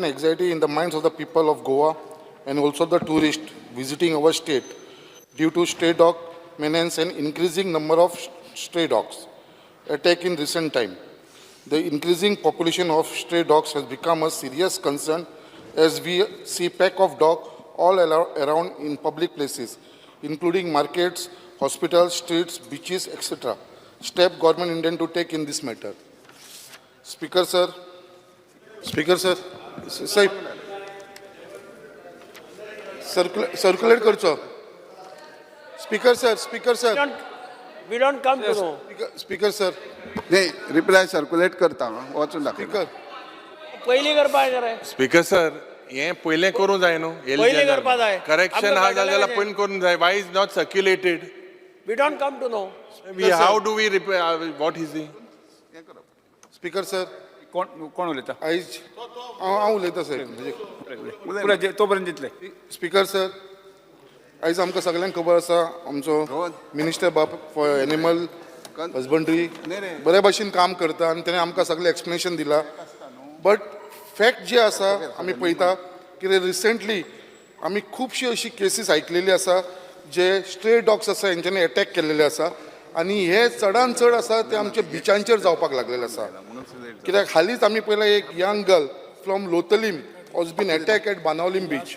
an anxiety in the minds of the people of Goa and also the tourists visiting our state due to stray dog menace and increasing number of stray dogs attack in recent time. The increasing population of stray dogs has become a serious concern as we see pack of dog all around in public places, including markets, hospitals, streets, beaches, etc. Step government intend to take in this matter. Speaker sir, Speaker sir, Saheb, circulate करचो. Speaker sir, Speaker sir. We don't come to know. Speaker sir. नाही, reply circulate करता, वचून दाखय. Speaker. पयलीं करपा जाय रे. Speaker sir, हें पयलें करूंक जाय न्हू. पयलीं करपा जाय. करेक्शन आमकां हा कळटलें जाल्यार कशें? पयलीं करूंक जाय. Why is not circulated? We don't come to know. How do we, what is the speaker sir. कोण कोण उलयता? आयज हांव हांव उलयतां साहेब, म्हणजे पुराय तो पर्यंत दितले. स्पीकर सर, आयज आमकां सगळ्यांक खबर आसा, आमचो मिनिस्टर बाब फॉर एनिमल हजबंड्री बरे भशेन काम करता आनी तेणें आमकां सगळें एक्सप्लेनेशन दिलां. बट फॅक्ट जे आसा, आमी पळयता कितें, रिसेंटली आमी खुबशी अशी केसीस आयकलेली आसा, जे स्ट्रे डॉग्स आसा हेंच्यांनी एटॅक केल्लेले आसा आनी हे चडान चड आसा ते आमच्या बिचांचेर जावपाक लागलेले आसा. कित्याक हालींच आमी पळयलें, एक young girl from Loutolim was been attack at Benaulim beach.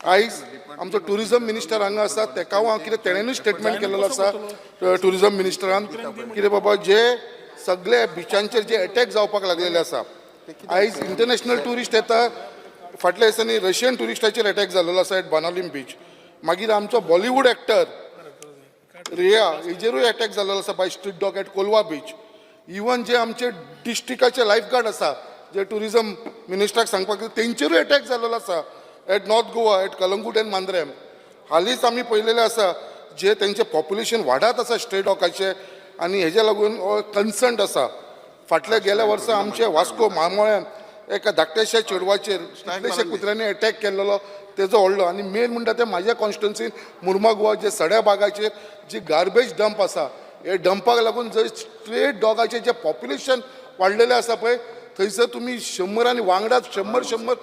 आयज आमचो टुरिझम मिनिस्टर हांगा आसा, तेका हांव कितें, तेणेनूय स्टेटमेंट केलेलो आसा टुरिझम मिनिस्टरान, कितें बाबा, जे सगळे बिचांचेर जे एटॅक जावपाक लागलेले आसा, आयज इंटरनॅशनल ट्युरिस्ट येता. फाटल्या दिसांनी रशियन ट्युरिस्टाचेर एटॅक जाल्लो आसा एट बानावलीम बीच. मागीर आमचो बॉलिवूड एक्टर रिया हेजेरूय एटॅक जाल्लो आसा by street dog at Colva beach. Even जे आमचे डिस्ट्रिक्टाचे लायफ गार्ड आसा, जे टुरिझम मिनिस्टराक सांगपाक, तेंचेरूय एटॅक जाल्लो आसा at North Goa, at Calangute and Mandrem. हालींच आमी पळयलेलें आसा, जे तेंचें पॉप्युलेशन वाडत आसा स्ट्रे डॉगाचें आनी हेज्या लागून हो कन्सर्न आसा. फाटल्या गेल्या वर्सा आमचे वास्को मारमोळ्यान एका धाकट्याशा चेडवाचेर कितलेशे कुत्र्यांनी एटॅक केल्लो, तेजो व्हडलो. आनी मेन म्हणटा ते म्हाज्या कॉन्स्टिट्युन्सीन मुर्मागोवा जे सड्या बागाचेर जी गार्बेज डंप आसा, हे डंपाक लागून जंय स्ट्रे डॉगाचें जें पॉप्युलेशन वाडलेलें आसा पळय, थंयसर तुमी 100 आनी वांगडा 100 100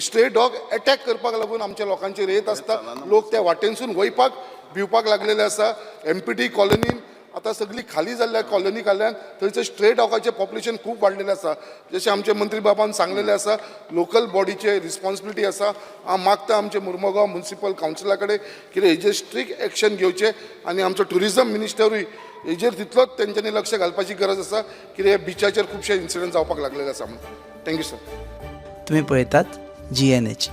स्ट्रे डॉग एटॅक करपाक लागून आमच्या लोकांचेर येत आसता. लोक त्या वाटेनसून वयपाक भिवपाक लागलेले आसा. एमपीटी कॉलनीन आतां सगळी खाली जाल्ल्या कॉलनी खाल्यान थंयसर स्ट्रे डॉगाचें पॉप्युलेशन खूब वाडलेलें आसा. जशें आमचे मंत्री बाबान सांगलेलें आसा, लोकल बॉडीचे रिस्पॉन्सिबिलिटी आसा. हांव मागता आमचे मुर्मुगांव म्युनिसिपल कावन्सिला कडेन कितें हेजेर स्ट्रिक्ट एक्शन घेवचें आनी आमचो टुरिझम मिनिस्टरूय हेजेर तितलोच तेंच्यांनी लक्ष घालपाची गरज आसा, कित्याक बिचाचेर खुबशे इन्सिडंट जावपाक लागलेले आसा म्हणून. Thank you sir. तुम्ही पळयतात जीएनएच.